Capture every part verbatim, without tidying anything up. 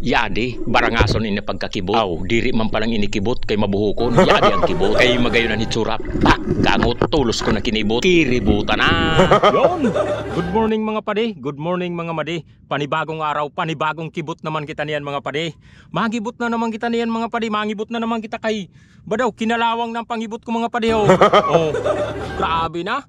Yadi, barangason ini pagkakibut. Aw, diri man palang ini kibut kay mabuhukon. Yadi ang kibut kay magayon an hitsura. Pak, gangot, tulos ko na kinibut. Kiributan na. Yon. Good morning, mga padi. Good morning, mga madi. Panibagong araw, panibagong kibut naman kita niyan, mga padi. Mangibut na naman kita niyan, mga padi. Mangibut na naman kita kay, badaw, kinalawang na ang pangibut ko, mga padi, oh. Oh, grabe na.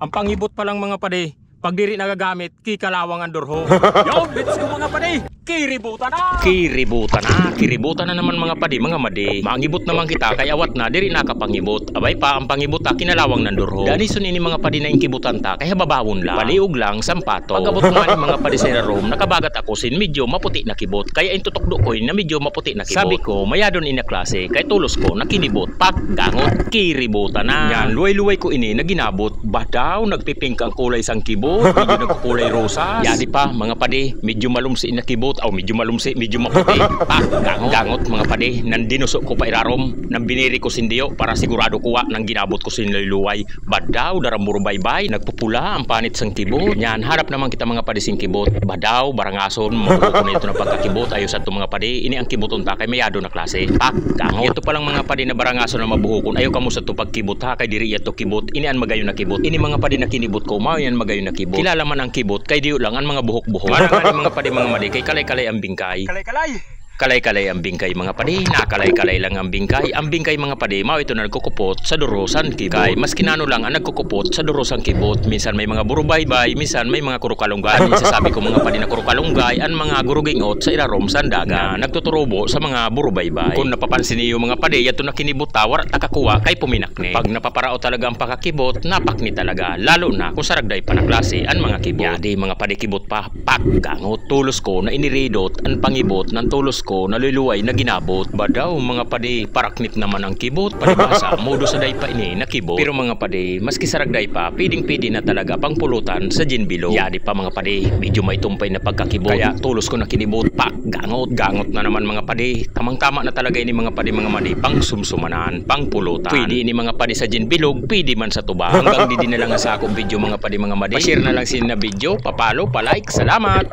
Ang pangibut pa lang, mga padi, pag diri nagagamit, kikalawang an durho. Yo, let's go, mga padi. Kiributan na. Kiributan na, kiributan na naman, mga padi, mga madi. Mangibut naman kita kay awat na diri nakapangibut. Abay pa, ang pangibut ta kinalawang nan durho. Danison ini, mga padi, na ingkibutan ta kay ha babawon lang. Paliog lang sampato. Pag-abot ko ngani, mga padi, sa irarom, nakabagat ako sin medyo maputi na kibut. Kaya intutukdo ko ini na medyo maputi na kibut. Sabi ko, mayadon ini a klase kay tulos ko na kinibut. Pak, gangot, kiributan na. Yan, luway-luway ko ini na ginabut. Badaw, nagpipingka ang kulay sang kibut. Medyo nagkukulay rosas. Yadi pa, mga padi, medyo malumsi na kibut. Aw, medyo malumsi, medyo maputi. Pak, gangot. Gangot, mga padi, nan dinuso ko pa irarom, nan biniri ko sin diyo para sigurado ko wa nan ginabut ko sin luway-luway. Badaw, darang burubaybay, nagpupula ang panit sang kibut. Yan, harap naman kita, mga padi, sin kibut. Badaw, barangason, mabuhukon na ito na pagkakibut. Ayo sa to, mga padi, ini ang kibuton ta kay mayadon a klase. Pak, gangot. Ito palang, mga padi, na barangason na mabuhukon. Ayo kamo sa to pagkibut, ha, kay diri yato kibut. Ini an magayon na kibut. Ini, mga padi, na kinibut ko, mawi an magayon na kibut. Kilala man ang kibut kay diyo lang an mga buhok-buhok. Marang ani, mga padi, mga madi, kay kalay-kalay ang bingkay. Kalay-kalay. Kalay-kalay ang bingkay, mga padi. Nakalay-kalay lang ang bingkay. Ang bingkay, mga padi, mawi ito na nagkukupot sa duro san kibut. Kay maski nano lang an nagkukupot sa duro san kibut. Minsan may mga burubaybay, minsan may mga kurukalunggay. An isasabi ko, mga padi, na kurukalunggay an mga gurugingot sa irarom san dagat na nagtuturubo sa mga burubaybay. Kon napapansin niyo, mga padi, yato na kinibut ta, wara ta kakuwa kay puminakni. Pag napaparaot talaga ang pakakibut, napakni talaga. Lalo na kon saragday pa na klase an mga kibut. Yadi, mga padi, kibut pa. Pak, gangot, tulos ko na iniridot an pangibut nan tulos ko na luway-luway na ginabut. Badaw, mga padi, paraknit naman ang kibut. Palibhasa, modo sa daypa ini na kibut. Pero, mga padi, maski saragday pa, piding-pidi na talaga pangpulutan sa ginbilog. Yadi pa, mga padi, medyo maitom pa ini a pagkakibut. Kaya tulos ko na kinibut. Pak, gangot, gangot na naman, mga padi. Tamang-tama na talaga ini, mga padi, mga madi, pangsumsumanan, pangpulutan. Pwede ini, mga padi, sa ginbilog, pwede man sa tuba. Hanggang didi na lang an sakong video, mga padi, mga madi. Pa-share na lang sini na video, pa-follow, pa-like. Salamat.